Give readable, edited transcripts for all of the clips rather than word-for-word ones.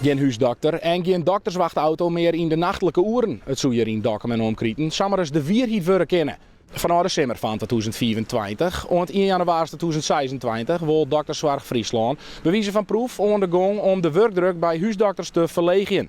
Gjin húsdokter en gjin dokterswachtauto mear yn de nachtlike oeren. It soe hjir yn Dokkum en omkriten samar ris de wierheid wurde kinne. Fanôf de simmer fan 2025 oant ien jannewaris 2026 wol Dokterssoarch Fryslân by wize fan proef oan de gong om de wurkdruk by húsdokters te ferleegjen.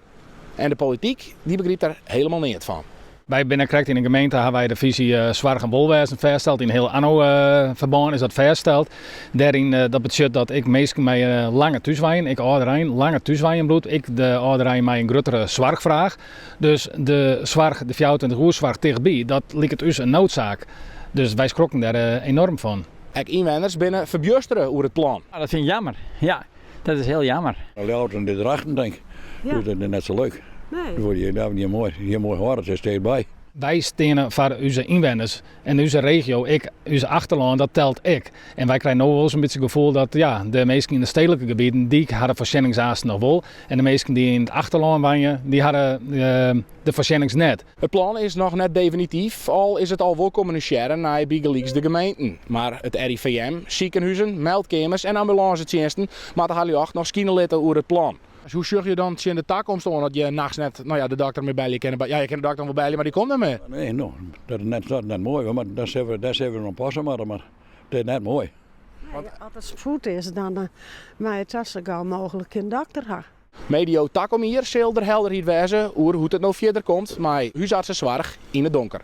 En de polityk, dy begrypt der helemaal neat fan. Wy binne krekt yn de gemeente hawwe wy de fisy soarch en wolwêzen fêststeld. Yn hiel ANNO-ferbân is dat fêststeld. Dêryn dat betsjut dat ek minsken mei langer thúswenjen, ek âlderein langer thúswenjen bliuwt, ek de âlderein mei in gruttere soarchfraach. Dus de soarch, de 24 oer soarch tichtby, dat liket ús in noodsaak. Dus wy skrokken dêr enoarm fan. Ek ynwenners binne ferbjustere oer it plan. Dat fyn ik jammer, ja. Dat is hiel jammer. Ljouwert en Drachten tink ik. Dus dat is net sa leuk. Nee. Dat wurdt hier niet moai. Hier moai hâlde, it is steeds by. Wy steane foar ús ynwenners en ús regio, ek ús achterlân, dat telt ek. En wy krije no wol in bytsje it gefoel dat ja, de minsken yn de stedlike gebieten, dy hawwe de foarsjennings aanst noch wol. En de minsken dy't yn it achterlân wenje, dy hawwe de foarsjennings net. It plan is noch net definityf, al is it al wol kommunisearre nei bygelyks de gemeenten. Mar it RIVM, sikehûzen, meldkeamers en ambulânsetsjinsten moatte har ljocht noch skine litte oer it plan. Hoe sjogge je dan tsjin de takomst oan as je nachts net no ja, de dokter mear belje kinne? Ja, je kinne de dokter wol belje, mar dy komt net mear. Nee, no, dat is net, dat is net moai, mar dêr sille we, dêr sille we oan passe moatte, mar it is net moai. Nee, as it spoed is, dan moat je it sa gau mooglik in dokter ha. Medio takom jier sil der helderheid wêze oer hoe't it no fierder komt mei húsartsesoarch yn it donker.